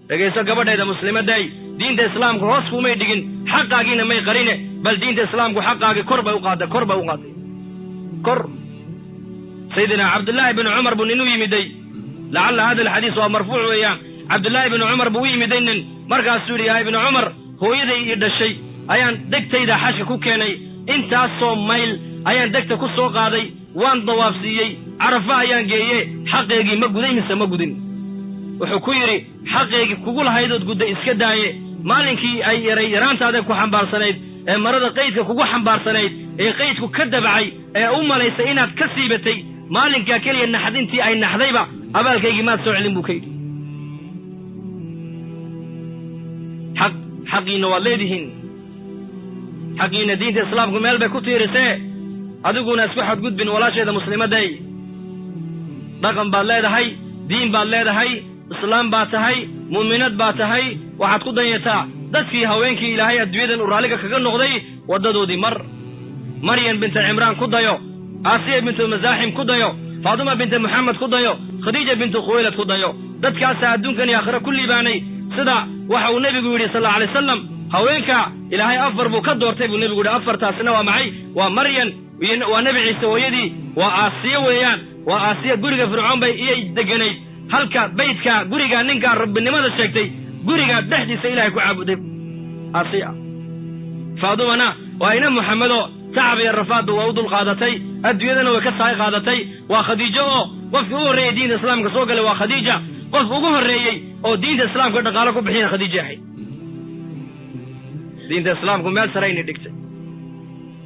Dhegayso gabadhayda muslimadday, diinta islaamku hoos kumay dhigin, xaqaagiina may qarine, bal diinta islaamku xaqaagii kor bay u qaadday, kor bay u qaadday, kor. Sayidina Cabdullaahi binu Cumar buu nin u yimiday. Lacalla hada alxadiis waa marfuuc weeyaan. Cabdullaahi binu Cumar buu u yimiday nin, markaasuu yidhi: "Yaa ibnu Cumar, hooyaday ii dhashay ayaan degtayda xajka ku keenay, intaasoo mayl ayaan degta ku soo qaaday, waan dawaafsiiyey, Carafa ayaan geeye, xaqeygii ma guday mise ma gudin?" Wuxuu ku yidhi: "Xaqeygii kugu lahaydood gudday iska daaye, maalinkii ay yaray yaraantaada ku xambaarsanayd ee marada qaydka kugu xambaarsanayd ee qaydku ka dabacay ee u malaysay inaad ka siibatay, maalinkaa keliya naxdintii ay naxdayba abaalkaygii maad soo celin," buu ka yidhi. Xaq xaqiinna waad leedihiin, xaqiinna diinta islaamku meel bay ku tiirisee, adiguna isku xadgudbin. Walaasheeda muslimadday, dhaqan baad leedahay, diin baad leedahay, islaam baad tahay, mu'minad baad tahay. Waxaad ku danyataa dadkii haweenkii Ilaahay adduunyadan uu raalliga kaga noqday waddadoodii mar. Maryam binta Cimraan ku dayo, Aasiya bintu Masaaxim ku dayo, Faaduma binta Moxamed ku dayo, Khadiija bintu Khuwaylad ku dayo. Dadkaasaa adduunkan iyo aakhiro ku liibaanay. Sida waxa uu nebigu yidhi sal alla alay wasalam, haweenka Ilaahay afar buu ka doortay buu nebigu yidhi. Afartaasina waa maxay? Waa Maryan, waa Nebi Ciise hooyadii, waa Aasiya weeyaan. Waa Aasiya, guriga Fircoon bay iyay deganayd, halka baydka guriga ninkaa rabbinimada sheegtay guriga dhexdiisa Ilahay ku caabuday Aasiya. Faadumana waa ina Muxamedo, tacab iyo rafaadba waa u dul qaadatay, adduunyadana way ka sahay qaadatay. Waa Khadiijo oo qofkii u horreeyey diinta islaamka soo galay waa Khadiija, qof ugu horreeyey oo diinta islaamka dhaqaalo ku bixiyana Khadiija ahayd. Diinta islaamku meel sarayna dhigtay.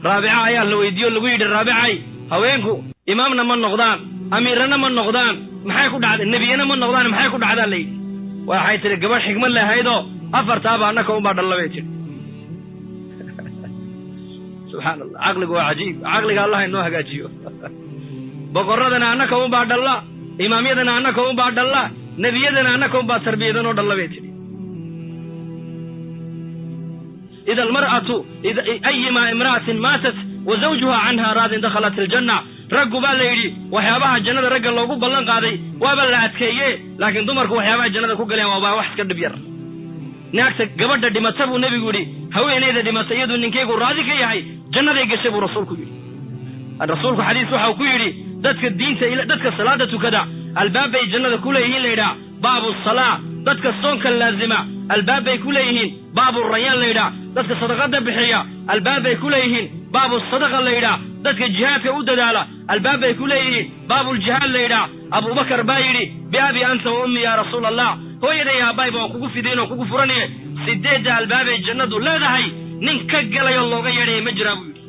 Raabica ayaa la weydiiyo, lagu yidhi: "Raabicay, haweenku imaamna ma noqdaan, amiirana ma noqdaan, maxay ku dhacday? Nebiyana ma noqdaan, maxay ku dhacdaa?" la yidhi. Waxay tidhi gabadh xikmad lehaydoo: "Afartaaba annaka unbaa dhalla," bay tidhi. Subxaana Allah, caqligu waa cajiib. Caqliga Allah inoo hagaajiyo. "Boqorradana annaka unbaa dhalla, imaamyadana annaka unbaa dhalla, nebiyadana annaka unbaa tarbiyadanoo dhalla," bay tidhi. Ida almar'atu ayimaa imra'atin maatat wa zawjuha canha raadin dakhalat aljanna. Raggu baa la yidhi waxyaabaha jannada ragga loogu ballan qaaday waaba la adkeeye, laakiin dumarku waxyaabaha jannada ku galeen waabaa wax iska dhib yar. Naagta gabadha dhimata buu nebigu yidhi, haweenayda dhimata iyaduu ninkaygu raadi ka yahay jannaday gashay buu rasuulku yidhi. Rasuulku xadiis waxau ku yidhi: dadka diinta, dadka salaada tukada albaab bay jannada ku leeyihiin layidhaha baabu salaa, dadka soonka laazima albaab bay ku leeyihiin baabu rayaan layidhaha, dadka sadaqada bixiya albaab bay ku leeyihiin baabu sadaqa layidhaha, dadka jihaadka u dadaala albaab bay ku leeyihiin baabuljihaad layidhaha. Abubakar baa yidhi: "Biabi anta wa ummi yaa rasuula Allah, hooyaday aabbayba waan kugu fidayn oo kugu furanaye, sideedda albaabay jannadu leedahay nin ka galayoo looga yeedhaya ma jiraa?" buu yidhi.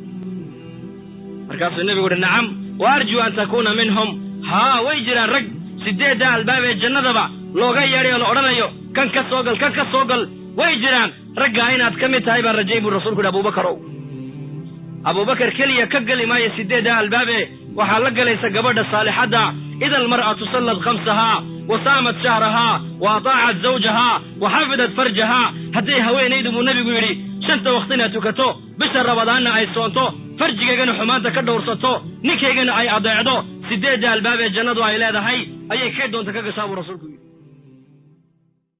Markaasuu nebigu uhi: "Nacam, wa arjuu an takuuna minhum." Haa, way jiraan rag sideedda albaab ee jannadaba looga yeedhay oo la odhanayo kan ka soo gal, kan ka soo gal, way jiraan. Raggaa inaad ka mid tahay baan rajay buu rasuulku yidhi. Abuubakarow, Abuubakar keliya ka geli maayo sideedda albaabe, waxaa la galaysa gabadha saalixadda. Ida almar'atu sallad khamsahaa wa saamat shahrahaa wa ataacat zawjahaa wa xafidat farjahaa, hadday haweenaydu buu nebigu yidhi shanta waktina tukato, bisha Rabadaanna ay soonto, farjigaygana xumaanta ka dhowrsato, ninkaygana ay adeecdo, sideedda albaab ee jannadu ay leedahay ayay kay doonta ka gashaa buu rasuulku yidhi.